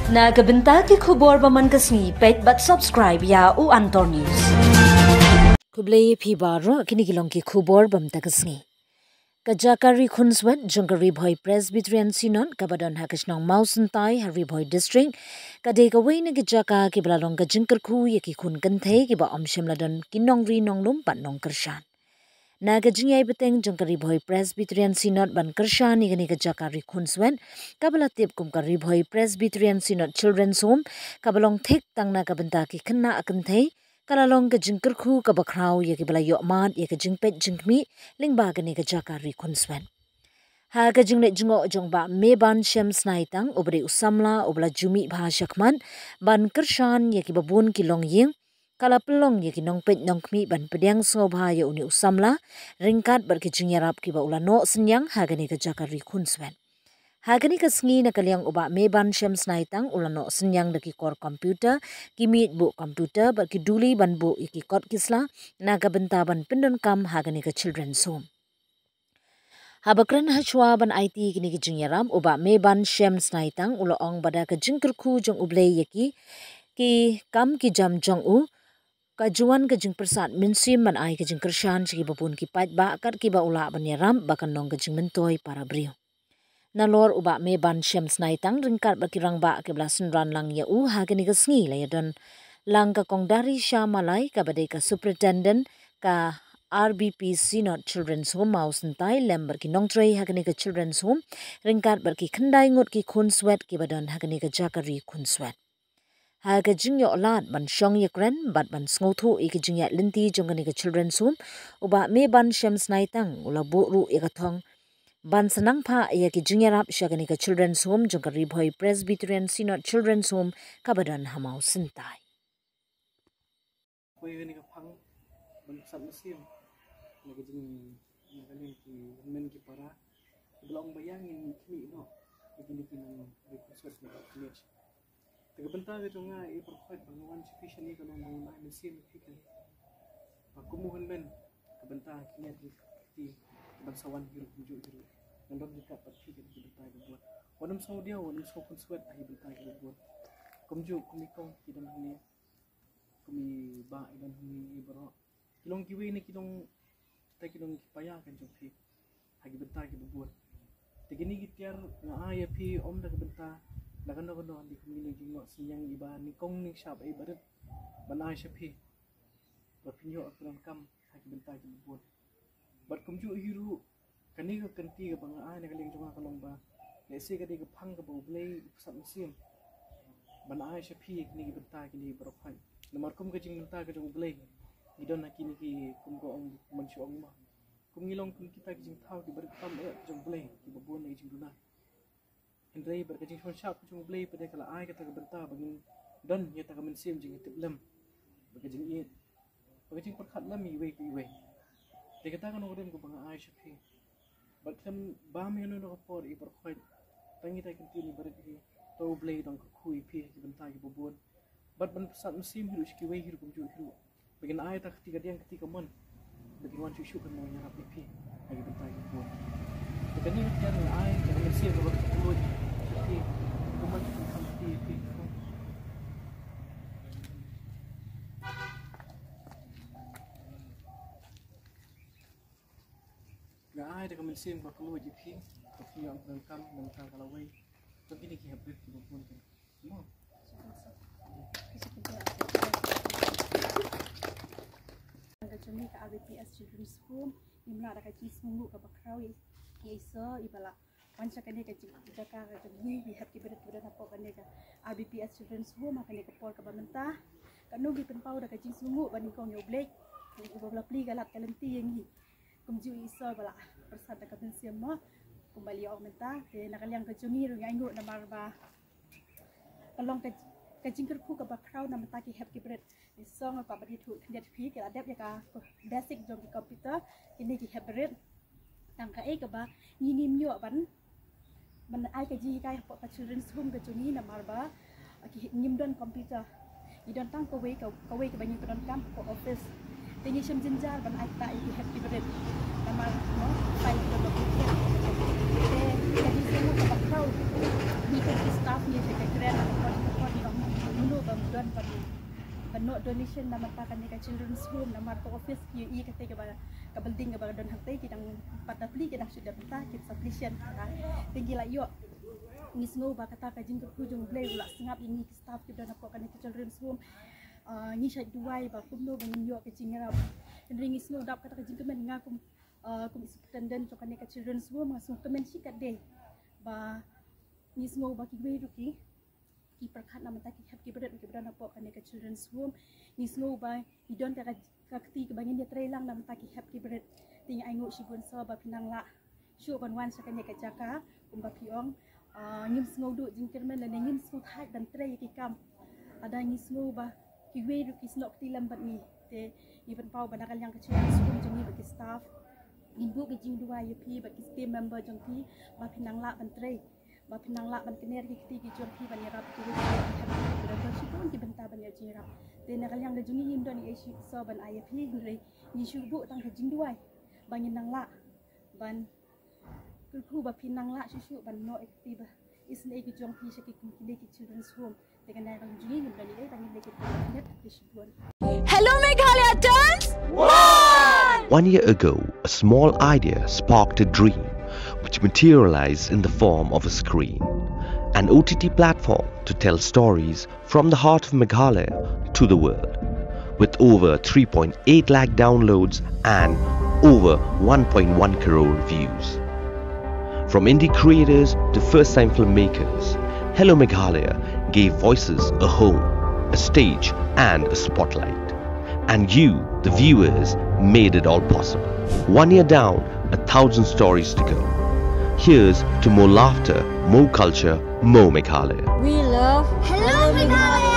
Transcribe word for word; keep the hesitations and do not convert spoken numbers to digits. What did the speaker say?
Na ka bynta ki khubor ba man ka sngi, peit bad subscribe ïa u Antor News. Khublei phi baroh, kine ki long ki khubor ba mynta ka sngi. Ka jaka ri khunswet jong ka Ri Bhoi Presbyterian Synod kaba don ha ka shnong Mawsyntai ha Ri Bhoi District, ka dei kawei na ki jaka kiba la long ka jingkyrkhu ïa ki khun kynthei kiba ym shym la don ki nongri nonglum bad nongkyrshan. Na ka jingïai bteng jong ka Ri Bhoi Presbyterian Synod ban kyrshan ïa kane ka jaka ri khunswet, kaba la tip kum ka Ri Bhoi Presbyterian Synod Children's Home, kaba long thik tang na ka bynta ki khynnah kynthei, ka la long ka jingkyrkhu kaba khraw ïa kiba la ïoh mad ïa ka jingpeit jingkhmih lyngba kane ka jaka ri khunswet. Ha ka jingleit jngoh jong Bah Meban Shem Snaitang, uba dei u samla uba la ju mih bha shakhmat ban kyrshan ïa kiba bun ki longïing, ka la pynlong ïa ki nongpeit nongkhmih ban pdiang sngewbha ïa une u samla ryngkat bad ki jingïarap kiba u la noh synñiang ha kane ka jaka ri khunswet. Ha kane ka sngi, na ka liang u Bah Meban Shem Snaitang u la noh synñiang da ki kor computer, ki miej buh computer bad ki duli ban buh ïa ki kot ki sla na ka bynta ban pyndonkam ha kane ka Children's Home. Haba kren hashwa ban aiti ïa kine ki jingïarap, u Bah Meban Shem Snaitang u la ong ba da ka jingkyrkhu jong U Blei ïa ki, ki kam ki jam jong u, ka ju wan ka jingpyrsad mynsiem ban ai ka jingkyrshan sha kiba bun ki paidbah kat kiba u lah ban ïarap ba kan long ka jingmyntoi para briew. Nalor u Bah Meban Shem Snaitang ryngkat bad ki rangbah kiba la synran lang ïa u ha kane ka sngi, la ïadon lang ka Kong Darisha Malai, kaba dei ka Superintendent ka R B P Synod Children's Home Mawsyntai, lem bad ki nongtrei ha kane ka Children's Home, ryngkat bad ki khyndai ngut ki khunswet kiba don ha kane ka jaka ri khunswet. Ha ka jingïoh lad ban shong ïakren bad ban sngewthuh ïa ki jingïaid lynti jong kane ka Children's Home, u Bah Meban Shem Snaitang u la buh ruh ïa ka thong ban sa nang phah ïa ki jingïarap sha kane ka Children's Home jong ka Ri Bhoi Presbyterian Synod Children's Home kaba don ha Mawsyntai. Poi kane ka phang ban pyrsad mynsiem na ka jing, na ka liang ki hynmen ki para kiba la ong ba ïa ngin khmih noh ïa kine ki nongri khunswet kiba khmih. Te ka bynta ka jong nga, i para khot, ba nga wan sha phi shane ka long ba ngan ai mynsiem ïa phi kane. Ba kum u hynmen, ka bynta kine ki kti ban sa wan hi ruh kumjuh hi ruh, ngan don ryngkat bad phi kane ka bynta kaba bun. Wat nym sngew diaw, wat nym sngew khunswet ha ki bynta kiba bun. Kumjuh kum i kong ki don hangne, kum i bah i don hangne, i baroh ki long kiwei na ki long, kita ki long ki paia kan jong phi ha ki bynta kiba bun. Te kine ki tiar nga ai ïa phi ym da ka bynta da kano kano, hynrei kum kine ki jingnoh synñiang iba nyngkong nyngshap, iba rit ban ai sha phi, ba phin ïoh ka donkam ha ki bynta kiba bun. Bad kumjuh hi ruh, kane ka kynti kaba nga ai na ka liang jong nga ka long ba, lehse ka dei ka phang kaba U Blei u pyrsad mynsiem ban ai sha phi ïa kine ki bynta kine baroh. Namar kum ka jingbynta ka jong U Blei, ngi don ha kine ki, kum ka ong, man shu ong ma, kum ngi long kum kita ki jingthaw kiba rit tam eh ka jong U Blei, kiba bun na ki jingduna. Hynrei bad ka jingsngewsih ka jong U Blei pat ka la ai kata ka bynta ba ngin don ïa kata ka mynsiem jingïatiplem, bad ka jingïeit, bad ka jingpyrkhat lem iwei pa iwei. Te kata ka nongrim kaba nga ai sha phi. Bad khlem bam ïa kano kano ka por, i para khot, tang ïa kata ka ktien iba rit hi, to U Blei u dang kyrkhu ïa phi ha ki bynta kiba bun. Bad ban pyrsad mynsiem hi ruh sha kiwei hi ruh kumjuh hi ruh, ba kin ai kata ka kti kadiang, ka kti kamon, ba kin wan shuh shuh ban ïarap ïa phi ha ki bynta kiba bun. Te kane ka tiar nga ai kata ka mynsiem kaba kylluid ïa phi, kumba ki pynkham kti ïa phi. Nga ai kata ka mynsiem kaba kylluid ïa phi, ba phin ïoh ka donkam na ka bynta ka lawei jong kine ki hep rit kiba bun. Ka jong ngi ka R B P S Children's Home, ngim lah da ka jingsngewnguh kaba khraw ïa i Isor iba la wan sha kane ka jing-, jaka ka jong ngi, ki hep ki barit kiba don hapoh kane ka R B P S Children's Home ha kane ka por kaba mynta. Katno ngi pynpaw da ka jingsngewnguh ba nyngkong ïa U Blei uba la plie ka lad ka lynti ïa ngi. Kumjuh i Isor ba la pyrsad da ka mynsiem mo, kumba la ong mynta. Te na ka liang ka jong ngi ruh ngi ainguh namar ba ka long ka, ka jingkyrkhu kaba khraw na ka bynta ki hep ki barit. Ngi sngewbha ban ïathuh khyndiat ïa phi, ki la dep ïa ka basic jong ki computer kine ki hep barit. Tang kaei kaba ngi ngim ïoh ban, ban ai ka jinghikai hapoh ka Children's Home ka jong ngi namar ba, ah, ki, ngim don computer. Ngi don tang kawei ka, kawei kaba ngi pyndonkam hapoh office. Te ngi shem jynjar ban ai kata ïa ki hep ki barit namar, no, phi ki don ba ki hep. Te ka jingsngewnguh kaba khraw, ngi kum ki staff ngi sha ka kren, Ban ban noh donation na mynta kane ka children's home, namar ka office ki ïohi kata kaba, ka building kaba don hangtai, ki dang pat da plie, ki dang shu dep mynta ki sufficient. Te ngi la ïoh, ngi sngew ba kata ka jingkyrkhu jong U Blei u la sngap ïa ngi ki staff kiba don hapoh kane ka children's home. Ah, ngi shait duwai ba kumno ba ngin ïoh ka jingïarap. Hynrei ngi sngew dap kata ka jingkmen, nga kum, ah, kum i superintendent jong kane ka children's home nga sngew kmen shikatdei ba ngi sngew ba kiwei ruh ki ki pyrkhat na mynta ki hep ki bret kiba don hapoh kane ka children's home. Ngi sngew ba ngi don ka, ka kti kaba ngin ïatrei lang na mynta ki hep ki bret. Te ngi ainguh shibun sa ba phin nang lah shuh ban wan sha kane ka jaka kumba phi ong. Ah, ngim sngew duh jingkyrmen lane ngim sngew thait ban trei ïa ki kam. Lada ngi sngew ba kiwei ruh ki snoh kti lem bad ngi. Te ngi pynpaw ba na ka liang ka children's home jong ngi bad ki staff, ngin buh ka jingduwai ïa phi bad ki team member jong phi ba phin nang lah ban trei, ba phin nang lah ban kner ki kti ki jong phi ban ïarap ki, ki, ki, ki, ki, ki, shibun ki bynta ban ïoh jingïarap. Te na ka liang ka jong ngi ngim don ei ei shuh ban ai ïa phi, hynrei ngi shu buh tang ka jingduwai ba ngin nang lah ban kyrkhu ba phin nang lah shuh shuh ban noh ei kti ba isynei ki jong phi sha ki kum kine ki children's home. Te ka na ka jong ngi ngim don ei ei, tang ngin leit ki, ki, ki, ki, ki, shibun. Hello Meghalaya turns one! One year ago, a small idea sparked a dream which materialized in the form of a screen, an O T T platform to tell stories from the heart of Meghalaya to the world. With over three point eight lakh downloads and over one point one crore views. From indie creators to first time filmmakers, Hello Meghalaya gave voices a home, a stage, and a spotlight. And you, the viewers, made it all possible. One year down, a thousand stories to go. Here's to more laughter, more culture, more Meghalaya. We love Hello Meghalaya!